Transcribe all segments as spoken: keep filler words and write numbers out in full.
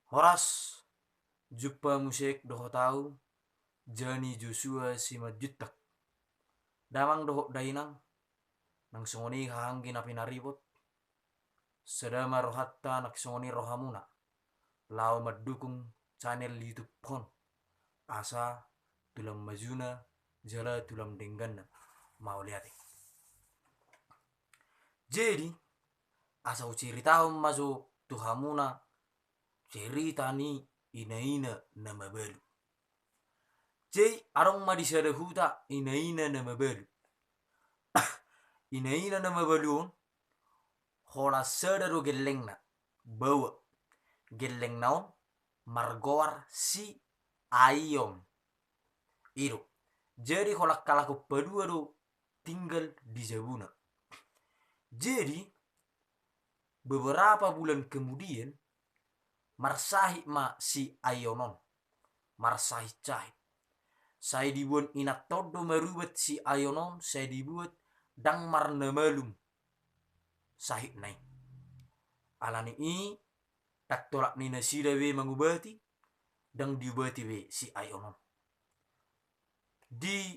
Horas, jumpa muse dohot au, Jani Joshua Simanjuntak. Damang dohot dainang, nang songon i haha anggi na pinaribot, sada ma rohanta nang songon i rohamuna, laho mandukung channel YouTube on, asa tulang majuna jala tulang dengganna. Mauliate. Jadi, asa huceritahon ma jo tu hamuna cerita ni ina-ina na mabalu. Jadi, adong ma di sada huta ina-ina na mabalu. Ina-ina na mabalu on, holan sada do gellengna, baoa. Gellengna on margoar si Aion. I do. Jadi, holan halak on padua do tinggal di jabuna. Jadi, beberapa bulan kemudian, marsahit ma si Aion on. Marsahit-sahit. Sai diboan inanta on do marubat si Aion on, sai diboan ndang marnamalum sahitna i. Alani i, ndang tolap ni nasida be mangubati, ndang diubati be si Aion on. Di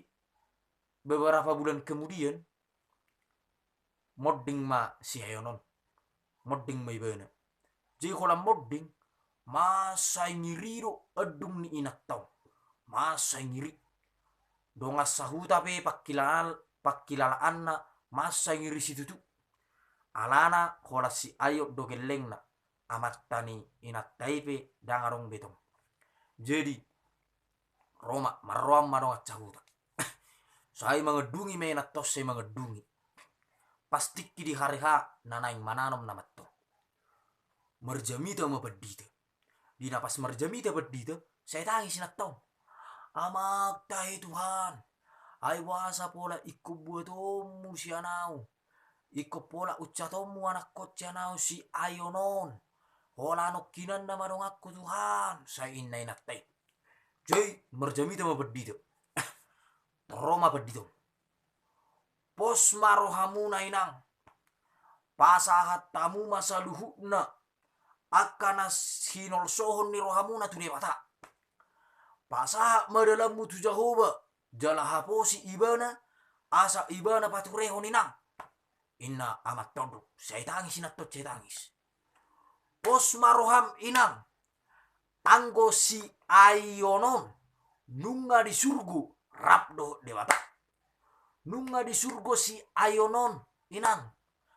beberapa bulan kemudian, monding ma si Aion on. Monding ma ibana. Jadi holan monding, mansai ngiri do andung ni inanta on. Mansai ngiri. Dongan sahuta pe pangkilal-, pangkilalaanna mansai ngiri situtu. Alana holan si Aion do gellengna, amanta ni inanta i pe ndang adong be tong. Jadi, ro ma, marroan ma dongan sahuta. Sai mangandungi ma inanta on, sai mangandungi. Pas tingki di hari H na naeng mananom nama tong. Marjamita ma pandita. Di na pas marjamita pandita, sai tangis inanta on. Amang tahe Tuhan, ai boasa pola ingkon buatonmu sian au? Ingkon pola unsatonmu anakkon sian au si Aion on. Holan nangkiningan nama donganku Tuhan, sai ninna inanta i. Jadi marjamita ma pandita. Ro ma pandita on. Pos ma rohamuna inang. Pasahat hamu ma saluhutna angka na hinolsohon ni rohamuna tu Debata. Pasahat ma dalanmu tu Jahowa, jala haposi ibana, asa ibana paturehon inang. Inna amanta on do, sai tangis inanta on, sai tangis. Pos ma roham inang, anggo si Aion on, nunga di surgo rap dohot Debata. Nunga di surgo si Aion on, inang,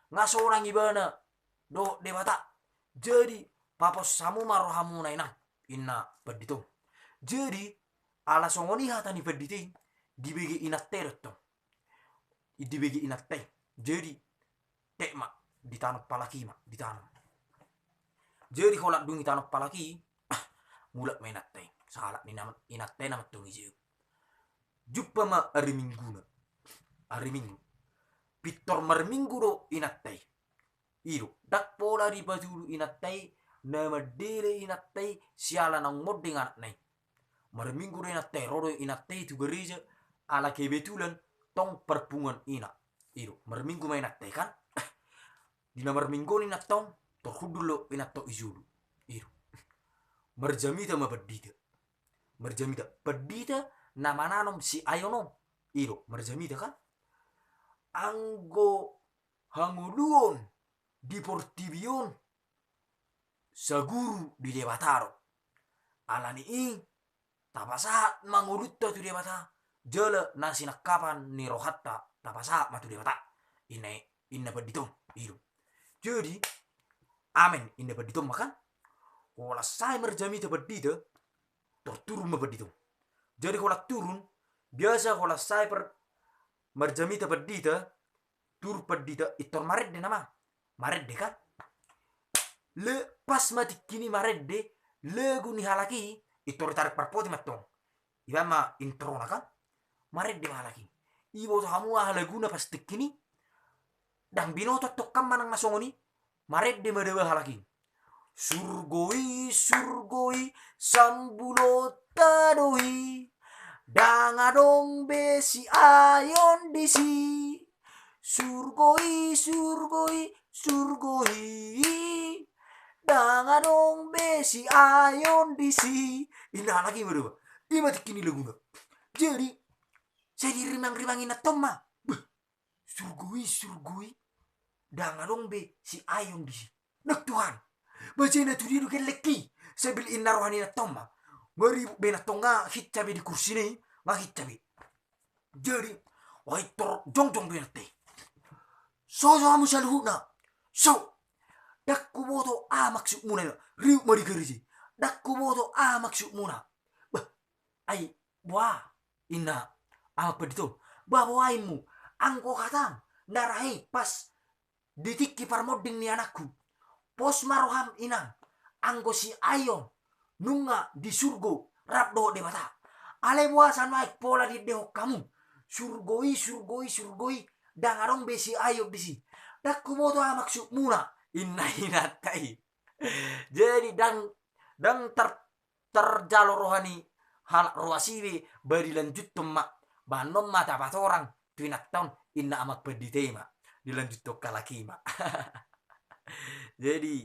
nga sonang ibana dohot Debata. Jadi, papos hamu ma rohamuna inang, inna pandita on. Jadi, ala songon i hata ni pandita i, dibege inanta i do tong. Dibege inanta i. Jadi, tek ma, ditanom halak i ma, ditanom. Jadi, holan dung ditanom halak i, mulak ma inanta i. Sahalak ni nama, inanta i nama tong i jeu. Jumpa ma ari Mingguna. Ari Minggu. Pintor marminggu do inanta i. I do, ndang pola dipatudu inanta i, na mandele inanta i, siala naung monding anakna i. Marminggu do inanta i, ro do inanta i tu gareja, ala kebetulan tong parpunguan ina. I do, marminggu ma inanta i kan. Di na marminggu on inanta on, tor hundul do inanta on i jolo. I do. Marjamita ma pandita. Marjamita. Pandita na mananom si Aion on. I do, marjamita kan. Anggo hangoluon di portibi on saguru di Debata do. Alani i tapasahat ma ngolunta tu Debata, jala na sinangkapan ni rohanta tapasahat ma tu Debata. Inna, inna pandita on, i do. Jadi, amen, inna pandita on ma kan. Holan sae marjamita pandita, tor turun ma pandita on. Jadi holan turun, biasa holan sae per-, marjamita pandita, turun pandita, pintor marende nama. Marende kan. Le, pas ma tingki ni marende, lagu ni halak i, pintor ditarik parpoti ma tong. Iba ma introna kan. Marende ma halak i. Iboto hamu aha laguna pas tingki ni? Ndang binoto tong kan manang na songon i. Marende ma daba halak i. Surgo i, surgo i, sambulonta do i. Ndang adong be si Aion disi. Surgo i, surgo i, surgo i. Ndang adong be si Ayon disi. Inna halak i ma do ba. I ma tingki ni laguna. Jadi sai dirimang-rimangi inantong ma. Beh, surgo i, surgo i, ndang adong be si Ayon disi. Nang Tuhan. Ba jala tu dia do gellengki? Sambil inna roha ni inantong ma. Nga ribut be inantong, nga hinsa be di kursi na i. Nga hinsa be. Jadi ai tor jongjong do inanta i. So, so hamu saluhutna. So, ndang huboto aha maksudmuna. Ribut ma di gereja i. Ndang huboto aha maksudmuna. Bah, ai boha, inna amang pandita on. Bah, boha inmu? Anggo hatang na rahe i pas di tingki parmonding ni anakku. Pos ma roham inang, anggo si Ayon nunga di surgo rap dohot Debata. Alai boasa nuaeng pola diendehon hamu surgo i, surgo i, surgo i, ndang adong be si Ayon disi. Ndang huboto aha maksudmuna, inna inanta i. Jadi ndang, ndang tar tarjalo roha ni halak ruas i be, ba dilanjuthon ma. Bahenon ma tapatorang tu inanta on, inna amang pandita i ma. Dilanjuthon halak i ma. Jadi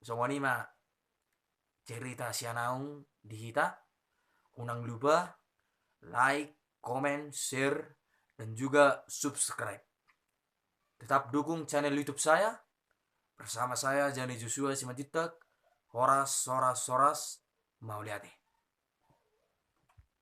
songon i ma cerita sian ahu di hita. Unang lupa like, comment, share, dan juga subscribe. Tetap dukung channel YouTube saya. Bersama saya, Jani Joshua Simanjuntak. Horas, horas, horas. Mauliate.